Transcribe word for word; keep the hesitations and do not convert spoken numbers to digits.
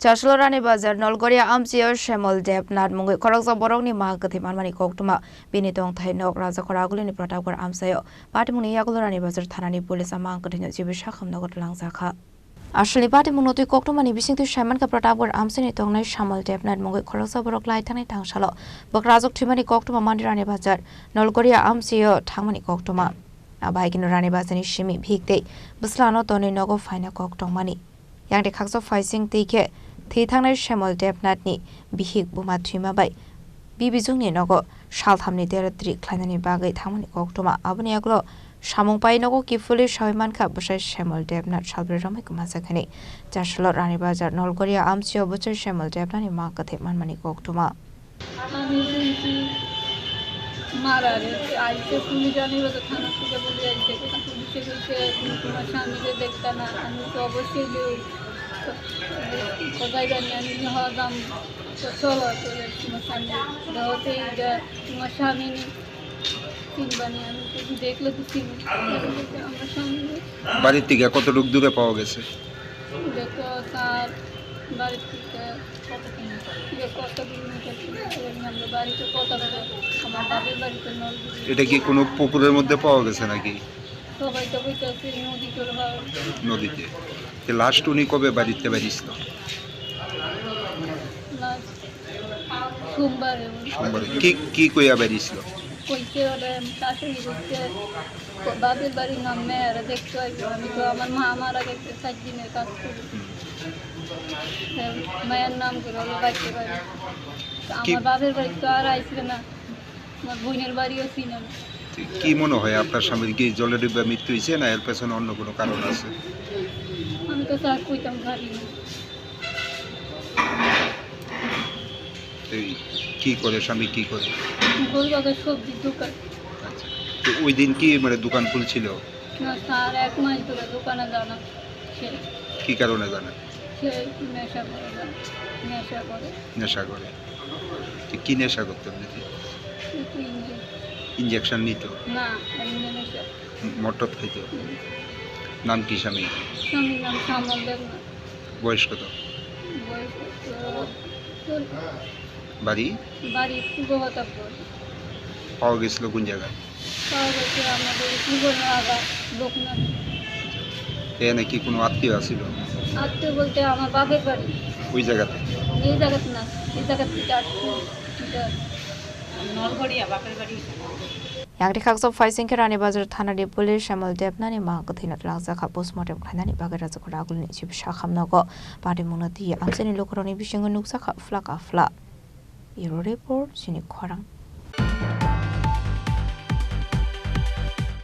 Chaslo Rani Bazar Nolgoria amchio Shemol Debnath mungwi khoroksa borokni ma kwthwi manmani koktwma. Bini tongthai nok Rajakhor Agulini Pratapgarh amchaio. Patimungni yagulo Rani Bazar thanani police a ma kwthwino jibi sakham nogo twlangjakha. Aswlni patimungno twi koktwmani bisingtwi saimankha Pratapgarh amchaini tongnai Shemol Debnath mungwi khoroksa borok lai thangni tangsalo bwkrajwk thwimani koktwma manwi Rani Bazar Nolgoria amchaio thangmani koktwma. Abahaikeno Rani Bazarni simi bihik tei bwslano tonwi nogo phaina kok tongmani. Yang de khaksa phaising twi khe thwi thangnai Shemol Debnathni bihik buma thwima bai bibijwngni nogo salthamni dera trik khlainani bagwi thangmani koktwma. Aboni yagulo samung pai nogo kiphilwi sawi mankha bwsai Shemol Debnath salbrwi romwi kwmajak hwnwi. Chasalo Rani Bazar Nolgoria amchaio bwsai Shemol Debnathni ma kwthwi manmani koktwma. আমি শুনছি মারা গেছে, আইসে পুলিশ আনিব তো থানা থেকে বলে আইসে, কিন্তু পুলিশে বলছে, "তুমি তোমার স্বামীকে দেখতে না।" আমি তো অবশ্যই যে কোথায় জানি, আমি হওয়া দাম তো চলো, চলে তোমার স্বামী দেহতে এটা তোমার স্বামী নেই, চিনবানি, আমি তো দেখলে তো চিনি। আমার স্বামী নেই। বাড়ির থেকে কতটুকু দূরে পাওয়া গেছে? এটা তো তার বাড়ির থেকে কত কিলোমিটার? এটা কত কিলোমিটার ছিল? এবার আমরা বাড়িতে কত দূরে? আমার বাপের বাড়িতে নলগুড়ি। এটা কি কোনো পুকুরের মধ্যে পাওয়া গেছে নাকি? সবাই তো বলতেছে নদী করে পাওয়া গেছে। নদীতে। তো লাস্ট উনি কবে বাড়িতে বেরিয়েছিল? লাস্ট সোমবারে। সোমবারে। কি, কি কইয়া বেরিয়েছিল? কইছে ওরা শাশুড়ি বলছে, বাপের বাড়ির নাম মেয়েরা দেখতে আইবো। আমি তো আমার মা মারা গেছে, চার দিনের কাজ করি। হুম। তো মায়ের নাম করে হলো বাইতে পারি। তো কি আমার বাপের বাড়ি তো আর আইসবে না। আমার বোনের বাড়িও চিনে না। ঠিক কি মনে হয়, আপনার স্বামীর কি জলে ডুবে মৃত্যু হয়েছে, না এর পেছনে অন্য কোনো কারণ আছে? আমি তো স্যার কইতাম পারি না। এই কি করে, স্বামী কি করে? গোলবাজার সবজির দোকান। আচ্ছা। তো ওই দিন কি মানে দোকান খুলছিল? না স্যার, এক মাস ধরে দোকানে যায় না। সে কি কারণে যায় না? সে নেশা করে, নেশা করে। নেশা করে। তো কি নেশা করতো এমনিতে? একটু ইঞ্জে- ইঞ্জেকশন নিত? না, এমনি নেশা। মদ টদ খাইতো? হুম। নাম কি স্বামী? স্বামীর নাম শ্যামল দেবনাথ। বয়স কত? বয়স তো চল্লিশ। বাড়ি? বাড়ি পূর্ব প্রতাপগড়। পাওয়া গেছিল কোন জায়গায়? পাওয়া গেছে আমাদের পূর্ব নওগাঁ, লোকনাথ। এ নাকি কোনো আত্মীয় আছিল? আত্মীয় বলতে আমার বাপের বাড়ি। ওই জায়গাতে? এই জায়গাতে না, এই জায়গা থেকে আটশো মিটার। নলগড়িয়া বাপের বাড়ি। Yang de khaksa phaising khe Rani Bazar thanani police Shemol Debnathni ma kwthwino twlangjakha, postmortem khlainani bagwi Rajakhor Agulini jibi sakham nogo patimungno twi amchaini lukurokni bisingo nukjakha phlak a phlak. Bureau Report, chini khorang.